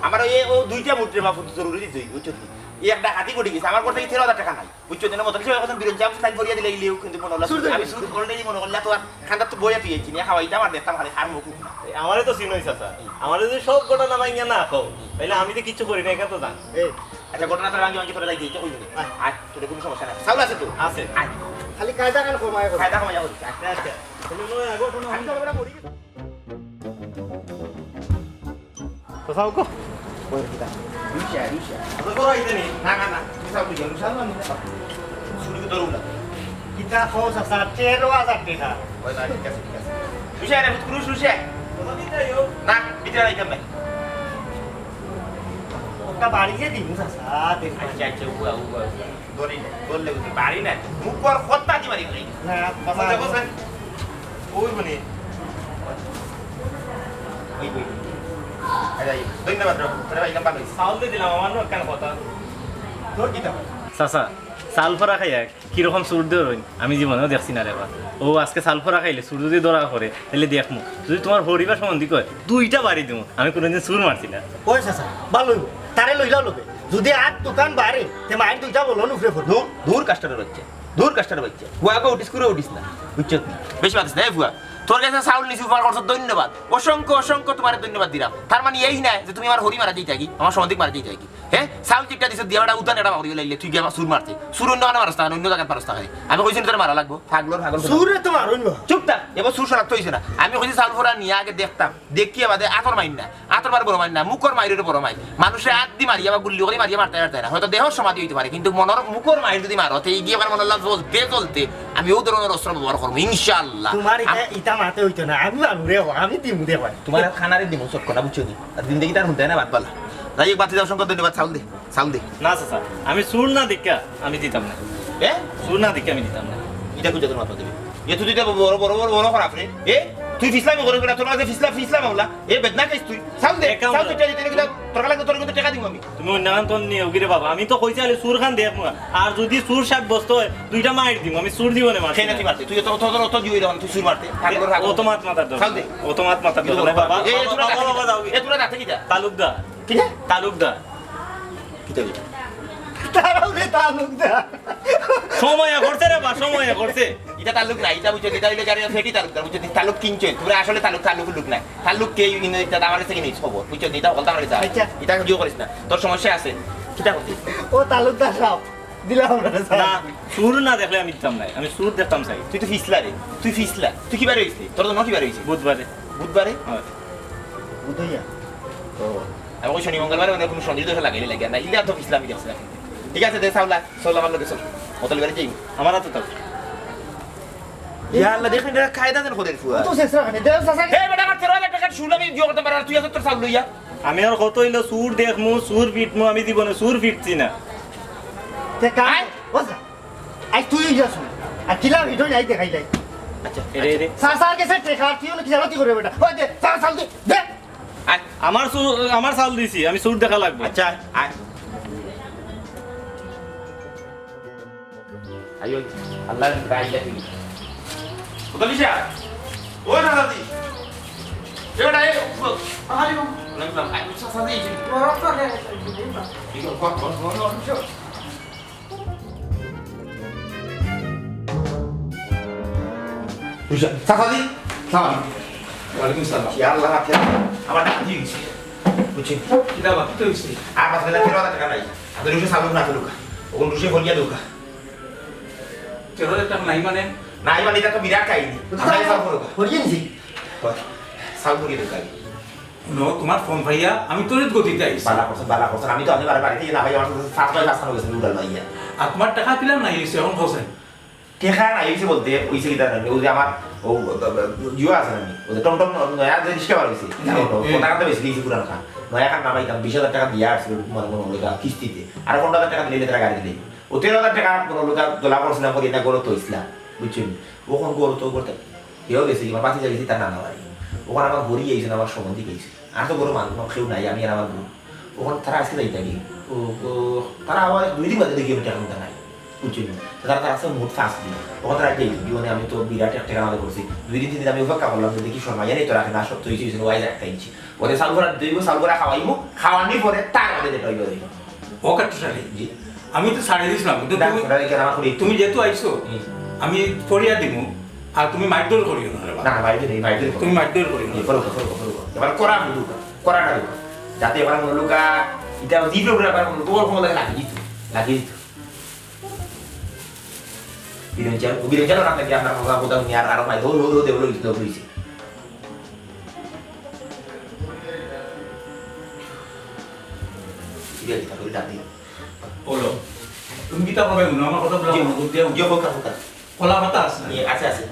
আমার ওই, ও দুইটা মুদ্রে বাপু জরুরি দিতে হইব, বুঝছো নি? এই এক ডাকাতি ঘটি গেছে, আমার ঘর থাকি তেরো হাজার টাকা নাই, বুঝছো নি? মতন সে এখন বিরন চাপ লাইন করিয়া দিলে ইলেও কিন্তু মনে হলো, সুর ধরে আমি গেছে। সুর already মনে করলে তো আর খান্দাত তো বইয়া তুই চিনি, খাওয়াইতাম আর দেখতাম, আরে আর মুখ না। এই আমারে তো চিনোই চাচা, আমারে যদি সব ঘটনা মাইয়া না কও, তাইলে আমি তো কিচ্ছু করি না, এটা তো জান। এই, আচ্ছা, ঘটনা তো আমি আগে তোরা যাই দিই, কই দিবি? আয়। আয়, তোর কোনো সমস্যা নাই, চাউল আছে তো? আছে। আয়। খালি কায়দা কান কমায় করো। কায়দা কমাইয়া করিস, আয়। আচ্ছা, তাহলে নয় আগে ওঠো না। আমি তো এবার মরি গেছি। তো চাও কো? ওই কিতা? রুশা, রুশা। তো করো ইতে নেই। না, না, না। তুমি চাও বুঝো, রুশা না, না। শুরু তো রুলা। কিতা কও চাচা, তেরো হাজার টাকা। ওই না, ঠিক আছে, ঠিক আছে। রুশা রে, পুত কুরুশ রুশা। না, ভিতরে রাইতাম না। ওটা বাড়িয়ে দিন চাচা, দেখি। আচ্ছা, আচ্ছা, উবা, উবা, উবা। ধরি না, ধরলে বুঝি বাড়ি না। মুখ আর কথা দি মারি ফেলাই। না, কথা বুঝা বলছেন? ওই মানে, ওই, ওই। আরে, এই, ধন্যবাদ, রে। তোরে ভাই, ভালো হইছে। চাউল দিয়ে দিলাম, আমার না কেন কথা? তোর কিতা? চাচা, চাউল ফরা খাইয়া কিরকম চুর ধরইন, আমি জীবনেও দেখছি না রে বা। ও আজকে চাউল ফরা খাইলে চুর যদি ধরা পড়ে, তাইলে দেখমু। যদি তোমার হরিবার সম্বন্ধী কয়, দুইটা বাড়ি দিমু। আমি কোনোদিন চুর মারছি না। ওই চাচা, ভালো হইব। তারে লইলাও লগে। যদি আর দোকান বাড়ে, তে মাইর দুইটা বলো নুফরে ফোন। দূর, দূর কাস্টমার হচ্ছে। দূর কাস্টমার হচ্ছে। ফুয়া গো উঠিস করে উঠিস না। বুঝছো নি? বেশি মাতিস না, এ ফুয়া। তোর কাছে চাউল নিছি, উপকার করছো, ধন্যবাদ। অসংখ্য, অসংখ্য তোমারে ধন্যবাদ দিলাম। তার মানে এই না যে তুমি আমার হরি মারা দিই থাকি, আমার সমাধিক মারা দিই থাকি। হ্যাঁ? চাউল চিপটা দিছো, দিয়া বেটা উদান এটা বাকরি লাইলে, তুই গিয়া চুর মারতে। চুর অন্য কানে মারস না, অন্য জায়গায় পারস না খালি। আমি কইছি না তোর মারা লাগবো, পাগলর পাগল। চুরে তো মারুন না। চুপ থাক, এবার চুর সারাত হইছে না। আমি কইছি চাউল ফরা নিয়ে আগে দেখতাম। দেখিয়া বাদে আতর মাইর না। আতর মার বড় মাইর না। মুখর মাইরের বড় মাইর। মানুষে আত দি মারিয়া বা গুল্লি করে মারিয়া মারতে পারতে না। হয়তো দেহর সমাধি হইতে পারে, কিন্তু মনর মুখর মাইর যদি মারো, তে গিয়ে আমার মনর লাভ জ্বলতে জ্বলতে আমি ও ধরনের অস্ত্র ব্যবহার করবো, ইনশাআল্লাহ। তোমার ইটা, আম- ইটা মাতে হইতো না। আমি মানু রে, আমি দিমু দে ভাই। তোমার খানারে দিমু চটকনা, বুঝছো নি? আর জিন্দেগি তার হুনতে না বাদ বালা। যাই হোক, বাতি দাও, শঙ্কর, ধন্যবাদ, চাউল দে। চাউল দে। না চাচা, আমি চুর না দেখা আমি দিতাম না। এ? চুর না দেখা আমি দিতাম না। ইটা কোন জাতের মাত মাতে? এ তুই তো বড়, বড়, বড়, বড় খারাপ রে। এ? তুই ফিছলামি করিস না, তোর মাঝে ফিছলা, ফিছলা মামলা। এ বেদনা খাইস তুই। চাউল দে, এ কাম চাউল দে। দুইটা দিতে কিন্তু তোর কাছে তোর কিন্তু টেকা দিমু আমি। তুমি অন্য কাম তো নিও কিরে বাবা, আমি তো কইছি খালি চুর খান দেখ না। আর যদি চুর সাব্যস্ত হয়, দুইটা মাইর দিমু, আমি চুর জীবনে মারছি খেয়ে না। তুই মারতে, তুই অত, অত, অত, অত জুয়ে রহন, তুই চুর মারতে। তারপরে রাগ অত মাত মাতার দরকার চাউল দে। নাই। অত মাত মাতার দরকার নাই, বাবা। এ, এ, তোরা বাবা, বাবা, বাবা, যাও। এ, তোরা রাতে কিটা? তালুকদার। কিটা? তালুকদার। কিটা কিটা? তারাও রে তালুকদার। সময় করছে রে বা, সময় করছে। ইটা তালুক না, ইটা বুঝছো, ইটা হইলো যারা ফেটি তালুকদার, বুঝছো? তালুক কিনছো, তোমরা আসলে তালুক, তালুক লুক নাই। তালুক কে ইনো, ইটা আমার কাছে কিনিস খবর, বুঝছো? ইটা বলতে আমার কাছে আয়। আচ্ছা। ইটা জিও করিস না, তোর সমস্যা আছে। কিটা করছিস? ও তালুকদার সাহেব, দিলাম আমরা, স্যার। না, চুর না দেখলে আমি দিতাম নাই, আমি চুর দেখতাম চাই। তুই তো ফিছলা রে, তুই ফিছলা। তুই কিবারে হইছিলি? তোর তো নটি বারে হইছে। বুধবারে। বুধবারে? হ্যাঁ। বুধইয়া? ও। আমি কই শনি মঙ্গলবারে মানে কোনো শনি দোষ লাগাইলে লাগে না, ইলা তো ফিছলামি দেখছে না। ঠিক আছে, দে চাউলা, চল আমার লগে চল। মতল বাড়ি যাই। আমার হাতে থাক। ইয়া আল্লাহ, দেখেন, এটা কায়দা দেন খোদের ফুয়া। ও তো শেষ রাখেনি, দে চাচা। এই বেটা, আমার তেরো হাজার টাকার চুল আমি জিও করতাম পারি না, তুই আছস তোর চাউল লইয়া। আমি আর কত অইলো চুর দেখমু, চুর পিটমু, আমি জীবনে চুর পিটছি না। তে কাম আয়। ও যা। আই তুই যা চুর। আর কিলা ভিডিও নাই দেখাই যাই। আচ্ছা, এরে, এরে। চাচার গেছে টেকা, তুই হলো কি জানো কি করবে বেটা? ওই দে, চাচা চাউল দে, দে। আয়। আমার চুর, আমার চাউল দিছি, আমি চুর দেখা লাগবো। আচ্ছা, আয়। আইও, আল্লাহ রাইলা কি? কোথা দিছা? ও দাদা দি। এ বেটা, এ, ও, আরে ও। ওয়ালাইকুম সালাম। আই, চাচা দি, এই যে। বড় তো রে, এই যে, এই যে। এই যে, বড়, বড়, বড়, বড়, বড়। বুঝছো? চাচা দি, সালাম। ওয়ালাইকুম সালাম। ইয়া আল্লাহ, আচ্ছা। আমার দাদি হইছে। বুঝছেন? কিতা বা, কিতা হইছে? আর পাঁচ হাজার, তেরো হাজার টাকা নাই। হাতে রুশে চালুক না করুক। ওখান রুশে ফলিয়া দোকা। তেরো হাজার টাকা নাই মানে? নাই মানে, এটা তো বিরাট কাহিনী। তো আমরা চালু করুক। ফলিয়ে নিছি। হয়। চালু করিয়া দোকা। হুনো, তোমার ফোন পাইয়া আমি তড়িৎ গতিতে আইছি। বালা করছো, বালা করছো। আমি তো আমি বারে বাড়িতে না ভাই, আমার সাথে সাত ভাই পাঁচখান হয়েছে, উড়াল ভাইয়া। আর তোমার টাকা পেলাম না, এসে এখন হোসেন। টেকা নাই, অইছে বলতে, অইছে কিতা জানি, ওই যে আমার, ও, ও, ও, ইয়ে আছে না, ওই যে টমটম ন-, নয়া যে রিক্সা বার অইছে, হুম, ও, ও, হুম। ও টাকা তো বেশি দিয়েছি পুরান খান। নয়া খান নামাইতাম, বিশ হাজার টাকা দিয়া আসছিল, মানে, মনে হলো গা, কিস্তিতে। আর পনেরো হাজার টাকা দিলে তারা গাড়ি দিলে। ও তেরো হাজার টাকা মনে হলো গা, দোলা করছিলাম, করি না, গরো তো ইসলাম, বুঝছেন? ওখান গরো তো করতে, কেউ গেছে কি, আমার বাতি গেছে, তার নানা বাড়ি। ওখানে আমার ঘড়ি আইছে না, আমার সম্বন্ধী গেছে। আর তো গরো মানুষ, কেউ নাই, আমি আর আমার বউ। ওখানে তারা আজকে যাইতা কি? ও, ও, তারা আবার দুই দিন বাদে দেখি আমি টেকা নাই। বুঝছেন? তারা, তারা আছে মোট পাঁচ দিন। ওখানে তারা দেখি, জীবনে আমি তো বিরাট এক টেকা আমাদের করছি। দুই দিন, তিন দিন আমি অপেক্ষা করলাম যে দেখি শর্মা জানি তো রাখে না, সত্য হয়েছে, হয়েছে, ওয়াই রাখতে আনছি। ওদের চাল করা দুই গো, চাল করা খাওয়াইমু, খাওয়ানি পরে তার বাদে যেটা হইবে হইবে। ও কাট্টু সাহেব, জি। আমি তো ছাড়ি দিছিলাম, কিন্তু না, তুমি, ওটা এখানে আমার করি। তুমি যেহেতু আইছো, হুম। আমি পড়িয়া দিমু, আর তুমি মারধর করিও না রে বাবা। না, না, বাইরে নেই, বাইরে নেই। তুমি মারধর করিও না। এই, করো, করো, করো, করো। এবার করা বুঝুক, করাটা বুঝুক। যাতে এবার মনে লোকা, এটা জিভে উঠে এবার মনে লোক, ওরকম লাগে লাগিয়ে দিত, লাগিয়ে দিত। বিরঞ্জন, বিরঞ্জন ওরা নাকি আপনার কথা, কথা নিয়ে আর আরো মাই, ধরো, ধরো, ধরো, ধরো, ধরো, ধরো। ঠিক আছে, তাহলে ডাক দিন। বলো, তুমি কিতা করবে? হুনো, আমার কথা বলো, জি, মনোযোগ দিয়া জি, হুনো। হোক, হোক, হোক। কলা পাতা আছে না? জি, আছে, আছে।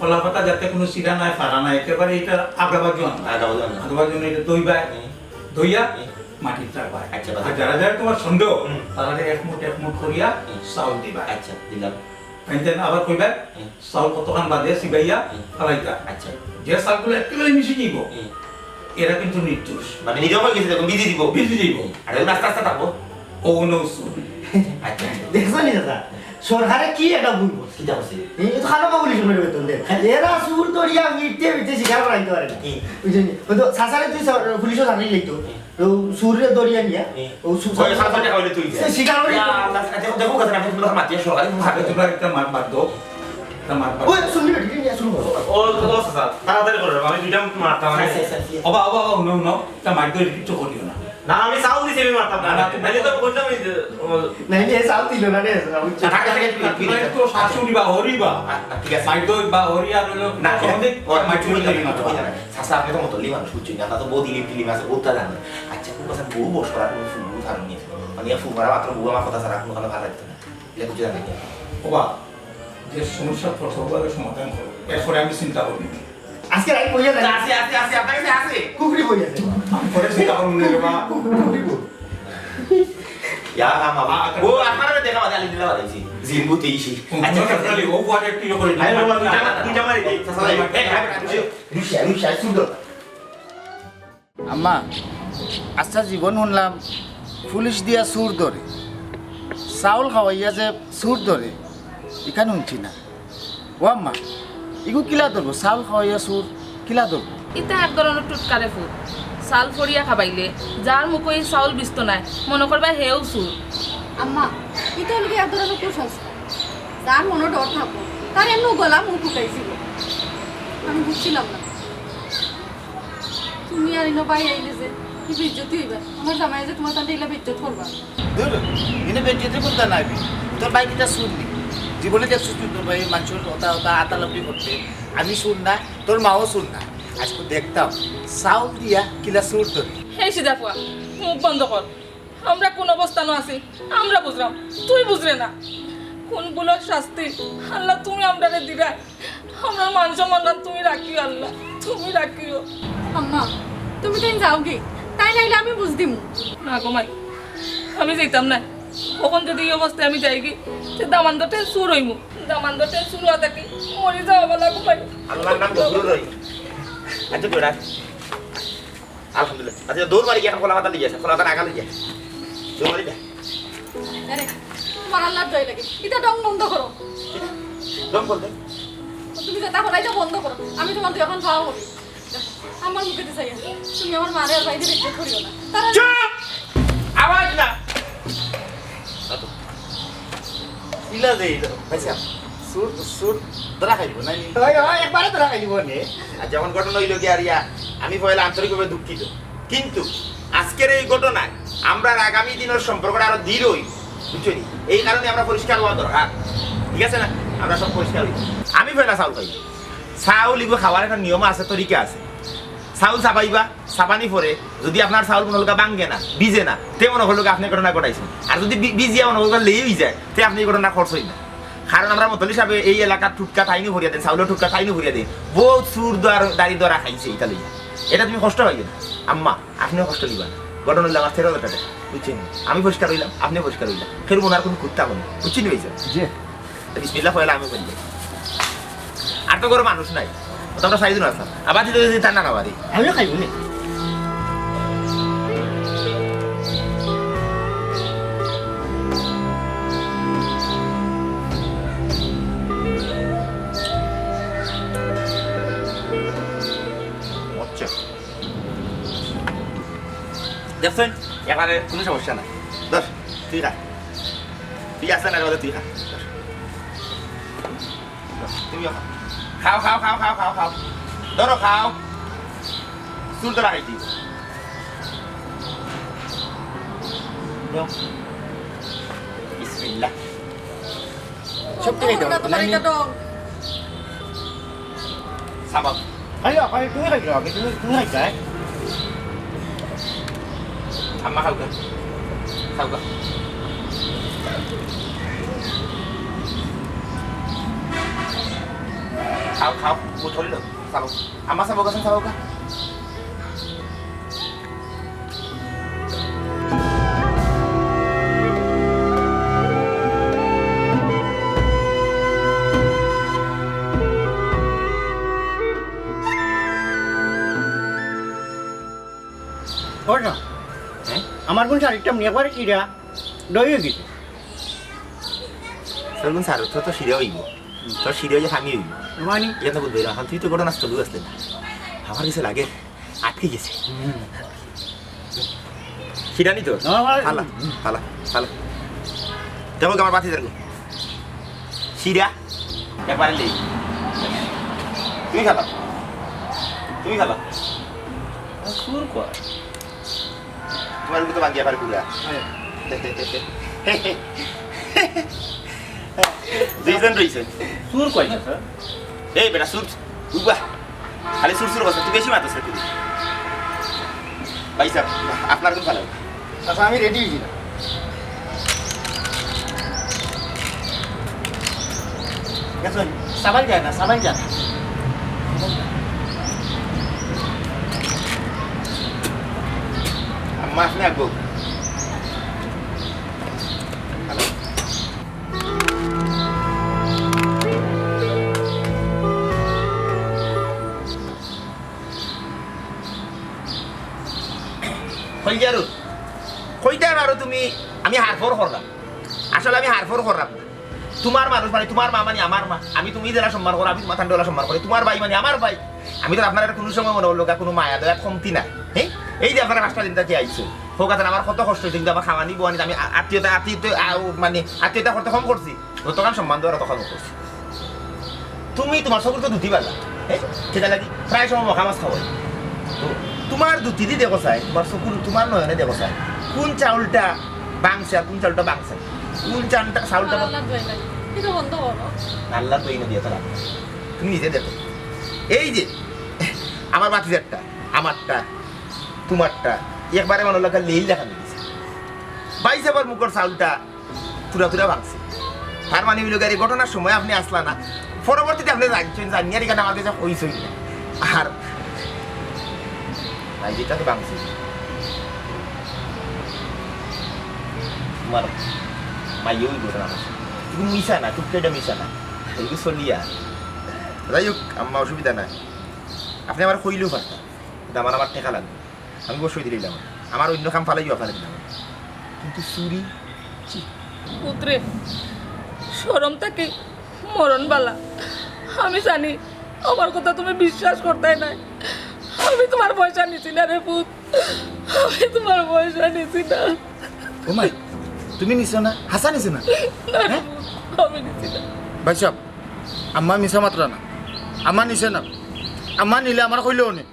কলা পাতা যাতে কোনো চিরা নাই, ফাড়া নাই, একেবারে এটা আগাবাজু আনবা। আগাবাজু আনবা। আগাবাজু আনলে এটা ধইবায়। হুম। ধইয়া হুম। মাটিত রাখবায়। আচ্ছা, বাবা। আর যারা যারা তোমার সন্দেহ, হুম। তারা এক মুঠ এক মুঠ করিয়া হুম। চাউল দিবা। আচ্ছা, দিলাম। তাই দেন আবার কইবা, হুম। চাউল কতক্ষণ বাদে সিবাইয়া হুম। ফালাইতা। আচ্ছা। যে চাউলগুলো একেবারে মিশে যাইব, হুম। এরা কিন্তু নির্দোষ। মানে নিজে হয়ে গেছে, দেখুন, ভিজে দিব। ভিজে যাইব। আর এখন আস্তে আস্তে থাকবো। ও নো চুর। আচ্ছা। দেখছো নি দাদা? সরকারে কি একটা ভুল করছে? কিতা করছে? এই তো খানো বাবুলি শুনে বেতন দেন। এরা চুর ধরিয়া মিটতে মিটতে স্বীকার করাইতে পারে না। হুম। বুঝলি? ওই তো চাচারে তুই সর-, পুলিশও জানিয়ে লিখতো। হুম। ও চুররে ধরিয়া নিয়া, হুম। ও চুর ওই সাত হাজার টাকা হইলে তুই দে। সে স্বীকার করে ইয়া, আল্লাহ, আচ্ছা, দেখো, দেখো, কথা না, তুমি মাতিয়া সরকারি কোনো আগে তোমরা একটা মার, মার দাও। একটা মার, মার ওই দাও। শুনবি না, ঠিক আছে, শুনবো। ও, ও, চাচা, তাড়াতাড়ি করো, আমি দুইটা মারতাম, আমি আচ্ছা, আচ্ছা, আচ্ছা। ওবা, ওবা, ওবা, হুনো, হুনো, একটা মার দাও, এটা কিচ্ছু করিও না। না, আমি চাউল দিছি, আমি মারতাম না। না, না, তুমি নাইলে তো বললাম এই যে, ও নাইলে এ চাউল দিল না রে, চাউল দিল। না, থাকে, থাকে, তুমি, তুমি, তুমি তো শাশুড়ি বা হরি বা। আ-, আ, ঠিক আছে। মার দাও বা হরি আর হলো, না, আমাদের ও, মার তুমি দাও, না। তুমি দাও। চাচা, আপনি তো মতল্লি মানুষ, বুঝছেন? আপনার তো বউ দিলিম টিলিম আছে, বউটা জানে। আচ্ছা, খুব কথা বউ বস করার কোনো ফুল, ফুল ফারুন নিয়ে। মানে, ফুল মারা মাত্র বউ আমার কথা ছাড়া কোনো কথা ভালো লাগতো না। এটা বুঝে জানি। ওবা, যে সমস্যা প্রথমভাবে সমাধান করো, এরপরে আমি চিন্তা করবো। আজকে রাইত বইয়া যাই। আছে, আছে, আছে, আপনার কাছে আছে। কুকুরি বই আছে। আমি পরে চিন্তা করবো না রে বা। কুকুরি বই। ইয়া, মা, মা। আ, ও, আপনারা দেখা বাদে আলি দিলা বাদাইছি। জিম্বু তেইশি। আচ্ছা, আচ্ছা, আচ্ছা। আরে বাবা, তুই জামা, তুই জামা রে, এই, চাচা, এই, এই, এই, রুশিয়া, রুশিয়া, সুন্দর। আম্মা, আচ্ছা, জীবন হুনলাম পুলিশ দিয়া চুর ধরে, চাউল খাওয়াইয়া যে চুর ধরে, ইখান হুনছি না। ও আম্মা, ইগু কিলা ধরবো? চাউল খাওয়াইয়া চুর কিলা ধরবো? ইতা এক ধরনর টুটকারে ফুত। চাউল ফড়িয়া খাবাইলে যার মুখো ই চাউল বিজতো নায়, মনো করবা হেউ চুর। আম্মা, ইতা অইলো এক ধরনর কুসংস্কার। যার মনো ডর থাকবো, তার এমনেউ গলা মুখ হুকাই যিবো। আমি বুঝছিলাম না। তুমি আর ইনো ভাই আইলে যে কি বেইজ্জতি অইবা, আমার জামাই যে তুমার তানরে ইলা বেইজ্জত করবা। ধুর, ইনো বেইজ্জতি করতা না আমি। তোর ভাই কিতা চুর নি? জীবনে দেখছস তুই তোর ভাই মানষর অতা অতা আতালাপি করতে? আমি চুর না, তোর মাও চুর না। আইজকু দেখতাম, চাউল দিয়া কিলা চুর ধরে। হেই সিধা ফুয়া, মুখ বন্ধ কর। আমরা কুন অবস্থানো আছি, আমরা বুঝরাম, তুই বুঝরে না। কুন ভুলর শাস্তি আল্লাহ তুমি আমরারে দিরায়। আমরার মান সম্মানটা তুমি রাখিও আল্লাহ, তুমি রাখিও। আম্মা, তুমি তাইন যাওগি, তাইন আইলে আমি বুঝ দিমু। না গো মাই, আমি যাইতাম নায়। অখন যুদি ই অবস্থায় আমি যাইগি, তে দামান্দর টেন চুর অইমু। দামান্দর টেন চুর অওয়া থাকি মরি যাওয়া ভালা গো মাই। আল্লার নাম গফুরুর রহিম। আচ্ছা, বেটা। আলহামদুলিল্লাহ। আচ্ছা, দৌড় মারি গিয়া অখন কলা পাতা লইয়া আয়, কলা পাতা আগা লইয়া আয়। দৌড় মারি যা। আরে, তুমার আল্লার দোয়াই লাগি। ইতা ঢং বন্ধ করো। ঢং বলতে? তুমি যেতা করো, ইতা বন্ধ করো। আমি তুমার দুইওখান পাও পড়ি। দেখো, আমার মুখেদি চাইয়া, তুমি আমার মারে আর ভাইরে বেইজ্জত করিও না। তারা চুপ! আওয়াজ না। ইলা যে ইলা, ভাইসাব, চুর, চুর ধরা খাইবো না নি? অয়, অয়, একবারে ধরা খাইবো নে। আর যেমন ঘটনা অইলো গিয়া আর ইয়া, আমি পয়লা আন্তরিকভাবে দুঃখিত। কিন্তু আজকের এই ঘটনায় আমরার আগামী দিনর সম্পর্কটা আরো দৃঢ় অইবো, বুঝছো নি? এই কারণে আমরা পরিষ্কার অওয়া দরকার, ঠিক আছে না? আমরা সব পরিষ্কার অইবো। আমি পয়লা চাউল খাইবো। চাউল ইগু খাওয়ার একটা নিয়ম আছে, তরিকা আছে। চাউল চাবাইবা, চাবানি পরে যুদি আপনার চাউল কুনু লগে ভাঙ্গে না, ভিজে না, তে মনো করলো আপনে ঘটনা ঘটাইছইন। আর যুদি ভি-, ভিজিয়া মনো করলো লেই অইযায়, তে আপনে ই ঘটনা করছইন না। কারণ আমরার মতলি সাবে এই এলাকার টুটকা তাইনউ ভরিয়া দেইন, চাউলর টুটকা তাইনউ ভরিয়া দেইন। বউত চুর ধরা, দাড়ি ধরা খাইছে ইতা লইয়া। ইটা তুমি কষ্ট পাইও না। আম্মা, আপনেও কষ্ট নিবা না। ঘটনা অইলো আমার তেরো হাজার টেকা, বুঝছইন নি? আমি পরিষ্কার অইলাম, আপনেও পরিষ্কার অইলা। কেউর মনো আর কুনু খুঁত থাকবো না, বুঝছইন নি ভাইসাব? জি। তে বিসমিল্লাহ পয়লা আমি কইলে। আর তো ঘরো মানুষ নাই। ও তো আমরা চাইরজন আছলাম। আবার দিতে দিতে ঠান্ডা না বাড়ি। আমিও খাইবো নি। আচ্ছা। দেখছইন? এবারে কুনু সমস্যা নাই। ধর, তুই খা। তুই আসলে না, তুই খা। ধর। তুমিও খাও। খাও, খাও, খাও, খাও, খাও, খাও। ধরো, খাও। চুল ধরা খাইছি। বিসমিল্লাহ। সব ঠিক আছে, তোমার এটা তো সাবাব। খাইও, খাইও, তুমি খাইও, আগে তুমি, তুমি খাইও, হ্যাঁ? আম্মা খাও গা। খাও গা। খাও, খাও, মুখ ধরি লও, সাবাব। আম্মা সাবাব গা, সাবাব গা। ওর না। হ্যাঁ? আমার কোন শাড়িটা নিয়ে পারে কিরা? দই হয়ে গেছে। তোর কোন শাড়ি? তোর তো সিরে হইব। তোর সিরে হইলে ফানি হইব। মানে? এটা তো বুঝবে না। তুই তো ঘটনাস্থলে আসলে না। আমার কাছে লাগে। আটকে গেছে। হুম। সিরা নি তোর? না, আমার ফালা, ফালা, ফালা। দেখো আমার বাতি দেখো। সিরা? একবারে লেই। তুমি খাবা। তুমি খাবা। চুর কর। তোমার তো বাগিয়া পারে পুরা। হ্যাঁ। দুইজন রইছে। চুর কয় না, স্যার? এই বেটা, চুর, উবা। খালি চুর চুর করছে, তুই বেশি মাতস রে তুই। ভাই সাহেব, আপনার কোন ভালো? আচ্ছা, আমি রেডি হয়েছি না। গেছো? সাবান যায় না, সাবান যায় না। আম্মা আসলে আগো। হ্যালো। হারফর করলাম। আসলে আমি হারফর করলাম না। তুমার মানুষ মানে তুমার মা মানে আমার মা। আমি তুমি যেলা সম্মান করো, আমি তুমার তানরে অলা সম্মান করি। তুমার ভাই মানে আমার ভাই। আমি তো আপনারারে কুনু সময় মনো করলো গি কুনু মায়া দয়াত কমতি নাই। হ্যাঁ, এই যে আপনারা পাঁচটা দিন থাকি আইছো, হোক আছে, আমার কত কষ্ট অইছে, কিন্তু আমার খাওয়ানি বওয়ানি আমি আ-, আত্মীয়তা আত্মীয়তা আ, ও, মানে আত্মীয়তা করতে কম করছি, যতখান সম্মান দেওয়ার ততখান করছি। তুমি তুমার চকুর তো দুটি বালা, হ্যাঁ, সেটা লাগি প্রায় সময় মখা মাছ খাওয়াই। তো তুমার দুটি দি দেখো চাই, তুমার চকুর, তুমার নয়নে দেখো চাই, কুন চাউলটা ভাংছে আর কুন চাউলটা ভাংছে না? কুন চাউলটা, চাউলটা আল্লাহ দোয়াই লাগে। এটা বন্ধ করো। আল্লাহ তো এই নদী এত রাখবে। তুমি নিজে দেখো, এই যে আমার বাতিজারটা, আমারটা, তুমারটা, একবারে মনো লাগে লেইল দেখা মিলিছে। ভাইসাবর মুখর চাউলটা তুরা তুরা ভাংছে। তার মানে অইলো গি, এই ঘটনার সময় আপনে আছলা না, পরবর্তীতে আপনে জানছইন, জানিয়ার ইখান আমার গেছে কইছইন না। আর ভাই যেটা তো ভাংছে, তুমার মাইও অই ঘটনা আছে। কিন্তু মিছা না, টুকটাইটা মিছা না, এইগু চলিয়া। যাই হোক, আম্মা, অসুবিধা নাই, আপনে আমারে কইলেও পারতা, কিন্তু আমার, আমার টেকা লাগবো। আমি অবশ্যই দিলাম, আমার অইন্য কাম ফালাইও আপনারে দিলাম, কিন্তু চুরি, ছি। পুতরে, শরম থাকি মরণ বালা। আমি জানি আমার কথা তুমি বিশ্বাস করতায় নায়। আমি তুমার পয়সা নিছি না রে পুত, আমি তুমার পয়সা নিছি না। ও মাই, তুমি নিছো না? হাছা নিছো না? না রে পুত, আমি নিছি না। ভাইসাব, আম্মা মিছা মাতরা না, আম্মা নিছে না। আম্মা নিলে আমারে কইলো অনে,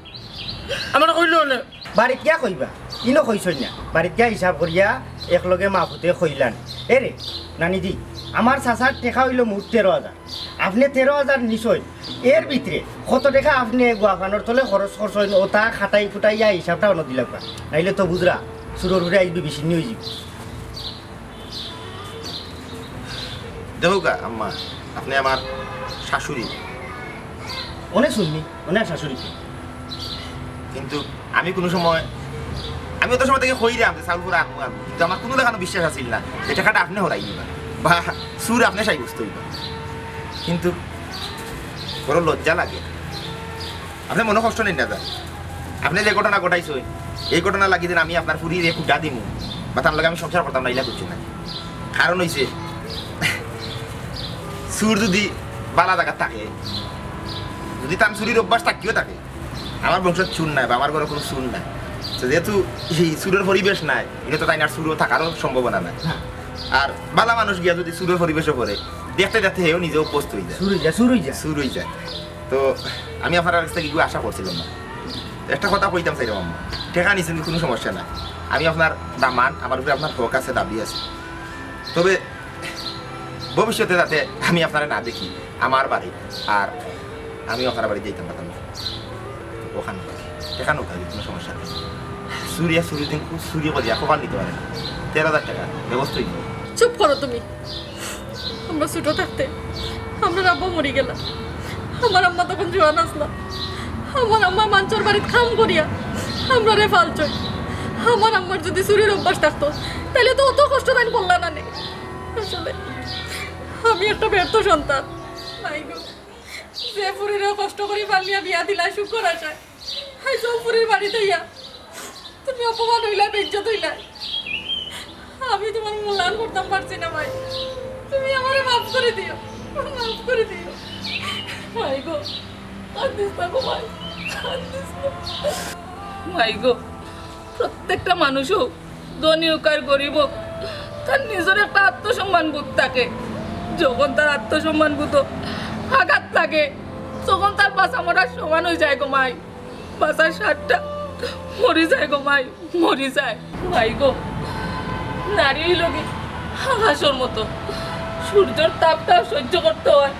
আমারে কইলো অনে। বাড়িত গিয়া কইবা, ইনো কইছইন না। বাড়িত গিয়া হিসাব করিয়া একলগে মা-পুতে কইলান। এরে, নানিজি, আমার চাচার টেকা অইলো মুট তেরো হাজার। আপনে তেরো হাজার নিছইন, এর ভিতরে কত টেকা আপনে গুয়াফানর তলে খরচ করছইন, অতা খাটাই-খুটাইয়া হিসাবটা অনো দিলাউক্কা। নাইলে তো বুঝরা, চুরর উপরে আইজ বিবিসিন্নি অইযিবো। দেখউক্কা আম্মা, আপনে আমার শাশুড়ি। অনে হুননি, অনে শাশুড়ি। কিন্তু আমি কুনু সময়, আমি অত সময় থাকি কইরাম যে চাউল-ফুরা আনমু, আনমু। কিন্তু আমার কুনু লাখানউ বিশ্বাস আছিল না যে টেকাটা আপনে হরাই দিবা বা চুর আপনে সাব্যস্ত অইবা। কিন্তু বড় লজ্জা লাগে। আপনে মনো কষ্ট নেইন না যান। আপনে যে ঘটনা ঘটাইছইন, এই ঘটনা লাগি যেন আমি আপনার ফুরিরে খুটা দিমু বা তার লগে আমি সংসার করতাম না, ইলা কিচ্ছু নায়। কারণ অইছে, চুর যুদি বালা জাগাত থাকে, যুদি তান চুরির অভ্যাস থাকিও থাকে, আমার বংশত চুর নাই বা আমার ঘরো কুনু চুর নাই। তো যেহেতু এই চুরর পরিবেশ নাই, ইনো তো তাইন আর চুরও থাকারও সম্ভাবনা নাই। আর বালা মানুষ গিয়া যুদি চুরর পরিবেশো পড়ে, দেখতে দেখতে হেও নিজে অভ্যস্ত অইযায়। চুর অইযায়, চুর অইযায়। চুর অইযায়। তো আমি আপনার কাছ থাকি ইগু আশা করছিলাম না। একটা কথা কইতাম চাইরাম আম্মা, টেকা নিছইন কুনু সমস্যা নাই, আমি আপনার দামান, আমার উপরে আপনার হক আছে, দাবি আছে। তবে ভবিষ্যতে যাতে আমি আপনারে না দেখি আমার বাড়ি, আর আমি আপনার বাড়ি যাইতাম পারতাম না। অখান টেকা নৌকা, কুনু সমস্যা নাই। চুরিয়ে চুরি দিন, চুরি করিয়া কপাল নিতে পারে না। তেরো হাজার টেকা ব্যবস্থা অইযিবো। চুপ করো তুমি। আমরা ছোট থাকতে আমরার আব্বা মরি গেলা। আমার আম্মা তখন জোয়ান আছলা। আমার আম্মা মানষর বাড়িত কাম করিয়া আমরারে পালছইন। আমার আম্মার যুদি চুরির অভ্যাস থাকতো, তাইলে তো অত কষ্ট তাইন করলা না নে। আসলে আমি একটা ব্যর্থ সন্তান। মাই গো, যে ফুরিরে কষ্ট করি পালিয়া বিয়া দিলা সুখর আশায়, আইজ অউ ফুরির বাড়িত আইয়া তুমি অপমান অইলায়, বেইজ্জত অইলায়। আমি তুমার মূল্যায়ন করতাম পারছি না মাই, তুমি আমারে মাফ করি দিও, মাফ করি দিও। মাই গো, কান্দিস না গো মাই, কান্দিস না। মাই গো, প্রত্যেকটা মানুষও, ধনী অউক আর গরিব অউক, তার নিজর একটা আত্মসম্মান বোধ থাকে। যখন তার আত্মসম্মান বোধ আঘাত লাগে, তখন তার বাঁচা মরার সমান অইযায় গো মাই। বাঁচার স্বাদটা মরি যায় গো মাই, মরি যায়। মাই গো, নারী অইলো গি আকাশর মতো, সূর্যর তাপটা সহ্য করতে অয়,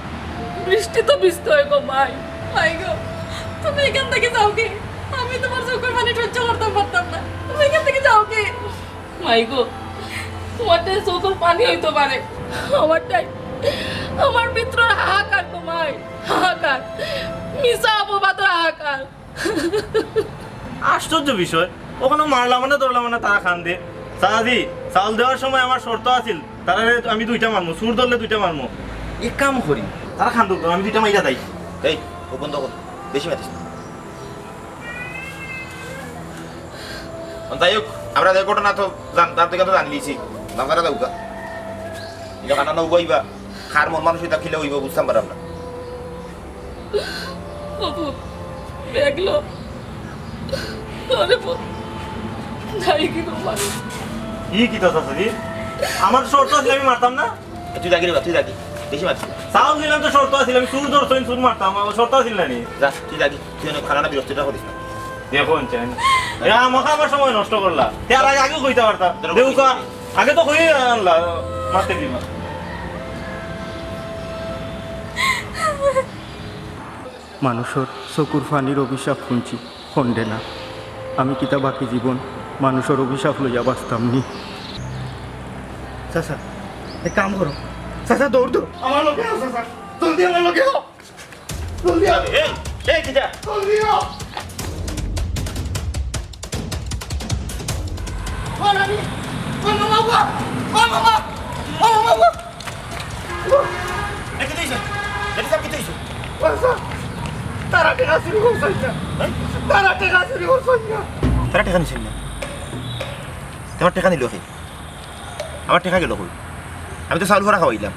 বৃষ্টিত ভিজতে অয় গো মাই। মাই গো, তুমি ইখান থাকি যাওগি, আমি তুমার চউখর পানি সহ্য করতাম পারতাম না, তুমি ইখান থাকি যাওগি। মাই গো, তুমারটাই চউখর পানি অইতো পারে, আমারটাই আমার ভিতরর হাহাকার গো মাই, হাহাকার, মিছা অপবাদর হাহাকার। আশ্চর্য বিষয়, অখনো মারলাম না, ধরলাম না, তারা কান্দে। চাচাজি, চাউল দেওয়ার সময় আমার শর্ত আছিল, তারারে আমি দুইটা মারমু, চুর ধরলে দুইটা মারমু। এক কাম করি, তারা কান্দুক, আমি দুইটা মাইরা দেই। এই, মুখ বন্ধ কর, বেশি মাতিস না। যাই হোক, আমরা যে ঘটনা তো জান-, তার থাকি তো জানলিছি। নাম কাটা দাউকা। ইটা কানা না উবাইবা। কার মন মানুষ ইটা খিলে অইবো বুঝতাম পারলাম না। অপু, ব্যাগ লো। আরে পুত, যাই কি তোমার? ই কিতা চাচা জি? আমার শর্ত আছিল আমি মারতাম না। এ, তুই রাগি রে বা, তুই রাগি। বেশি মারছিস না। চাউল দিলাম তো শর্ত আছিল, আমি চুর ধরছইন, চুর মারতাম, আমার শর্ত আছিল না নি? যা, তুই রাগি। তুই অনেক খারাপ বিরক্তিটা করিস না। দেখো, আনছেন। এরা আমাকে আমার সময় নষ্ট করলা। তে আর আগে, আগে কইতে পারতাম। ধরো, দেউকা, আগে তো কই আনলা, মারতে দিবা। মানুষর চকুর পানির অভিশাপ হুনছি, হুনরে না। আমি কিতা বাকি জীবন মানুষর অভিশাপ লইয়া বাঁচতাম নি? চাচা, এক কাম করো। চাচা, দৌড় দেও। আমার লগে আও, চাচা। জলদি আমার লগে আও। জলদি আও। এই, এই, কিতা? জলদি আও। ও নানি, ও মামা গো, ও মামা, ও মামা গো। এ, কিতা অইছে? জেডি সাব, কিতা অইছে? ও স্যার, তারা টেকা চুরি করছইন না। হ্যাঁ? তারা টেকা চুরি করছইন না। তারা টেকা নিছইন না? তে আমার টেকা নিলো কে? আমার টেকা গেলো কই? আমি তো চাউল ভরা খাওয়াইলাম।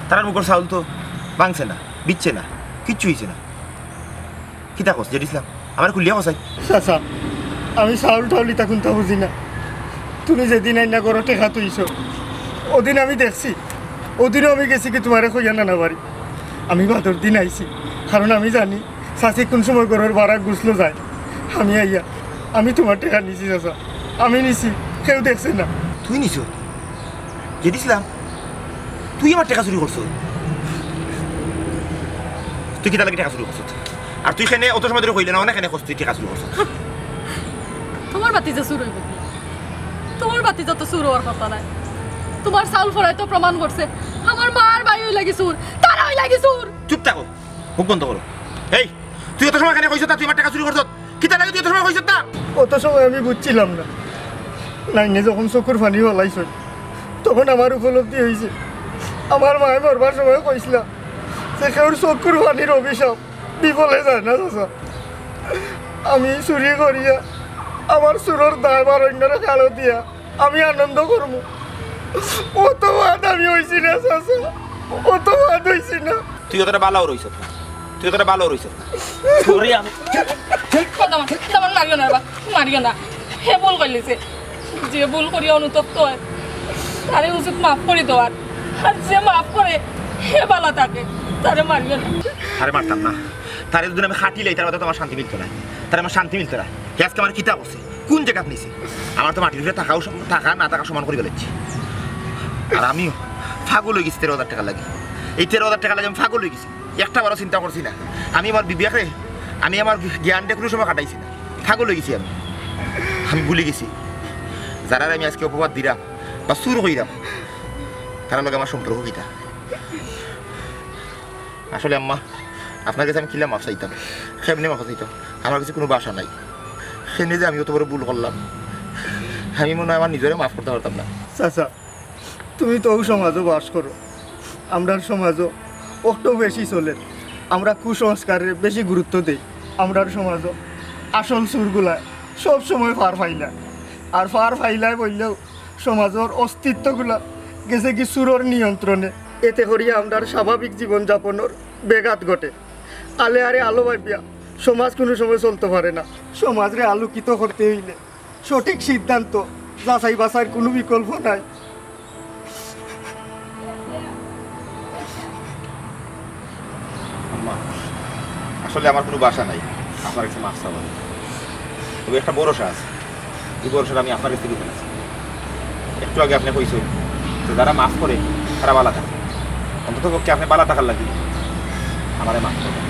তারার মুখর চাউল তো ভাঙছে না, বিচছে না, কিচ্ছু অইছে না। কিতা কস জেডি ইসলাম? আমারে খুলিয়া কস আই। চাচা, আমি চাউল টাউল ইতা কুন্তা বুঝি না। তুমি যেদিন আইনা ঘরো টেকা থুইছো, অদিন আমি দেখছি। অদিনও আমি গেছি কি তুমারে কইয়া নানা বাড়ি। আমি বাদর দিন আইছি, কারণ আমি জানি চাচি কুন সময় ঘরর বারা গুছলো যায়। আমি আইয়া, আমি তুমার টেকা নিছি চাচা, আমি নিছি, কেউ দেখছে না। তুই নিছস? জেডি ইসলাম, তুই আমার টেকা চুরি করছস? তুই কিতার লাগি টেকা চুরি করছস? আর তুই কেনে অত সময় ধরি কইলে না, অনে কেনে কস তুই টেকা চুরি করছস? তুমার ভাতিজা চুর অইবো কি? তুমার ভাতিজা তো চুর অওয়ার কথা নায়। তুমার চাউল ভরায় তো প্রমাণ করছে, আমার মার ভাই অইলা গি চুর, তারা অইলা গি চুর। চুপ থাকো, মুখ বন্ধ করো। এই, তুই অত সময় কেনে কইছস না তুই আমার টেকা চুরি করছস? কিতার লাগি তুই অত সময় কইছস না? অত সময় আমি বুঝছিলাম না। নাইনে যখন চকুর পানি ফালাইছইন, তখন আমার উপলব্ধি অইছে। আমার মায়ে মরবার সময় কইছলা যে কেউর চকুর পানির অভিশাপ বিফলে যায় না, চাচা। আমি চুরি করিয়া আমার চুরর দায়ভার অইন্যরে ঘাড়ো দিয়া আমি আনন্দ করমু। অত বাদ আমি অইছি না, চাচা, অত বাদ অইছি না। তুই অতটা বালাও রইছস না, তুই অতটা বালাও রইছস না। তোরে আমি কথা বল, কথা বল, মারিও না বাবা, মারিও না। হে ভুল করিলিছে, যে ভুল করিয়া অনুতপ্ত অয়, তারে উচিত মাফ করি দেওয়ার। আর যে মাফ করে, হে বালা থাকে, তারে মারিও না। তারে মারতাম না, তারে যদি আমি খাটিলাই, তার মাঝে তো আমার শান্তি মিলতো না, তারে আমার শান্তি মিলতো না। হে আজকে আমার কিতা করছে? কুন জাগাত নিছে? আমার তো মাটির উপরে থাকাও সম-, থাকা না থাকা সমান করি ফালাইছে। আর আমিও পাগল অই গেছি তেরো হাজার টেকার লাগি। এই তেরো হাজার টেকার লাগি আমি পাগল অই গেছি। একটা বারও চিন্তা করছি না। আমি আমার বিবেকরে, আমি আমার জ্ঞানরে কুনু সময় খাটাইছি না। পাগল অই গেছি আমি। আমি ভুলি গেছি। যারারে আমি আজকে অপবাদ দিরাম বা চুর কইরাম, তারার লগে আমার সম্পর্ক কিতা? আসলে আম্মা, আপনার গেছে আমি কিলা মাফ চাইতাম, কেমনে মাফ চাইতাম, আমার গেছে কুনু ভাষা নাই। কেনে যে আমি অত বড় ভুল করলাম, আমি মনে অয় আমার নিজরে মাফ করতা পারতাম না। চাচা, তুমি তো অউ সমাজো বাস করো, আমরার সমাজো অকটু বেশি চলের, আমরা কুসংস্কাররে বেশি গুরুত্ব দেই। আমরার সমাজো আসল চুরগুলায় সব সময় ফার ফাইলায়, আর ফার ফাইলায় বললেও সমাজর অস্তিত্বগুলা গেছে গি চুরর নিয়ন্ত্রণে। এতে করিয়া আমরার স্বাভাবিক জীবনযাপনর ব্যাঘাত ঘটে। আলে আরে আলো ভাবিয়া সমাজ কুনু সময় চলতো পারে না। সমাজরে আলোকিত করতে অইলে সঠিক সিদ্ধান্ত, যাচাই বাছাইর কুনু বিকল্প নাই। আম্মা, আসলে আমার কুনু ভাষা নাই আপনার গেছে মাফ চাওয়ার। তবে একটা ভরসা আছে, এই ভরসাটা আমি আপনার গেছ থাকি পাইছি। একটু আগে আপনে কইছইন যে যারা মাফ করে তারা বালা থাকে। অন্তত পক্ষে আপনে বালা থাকার লাগি আমারে মাফ করবেন।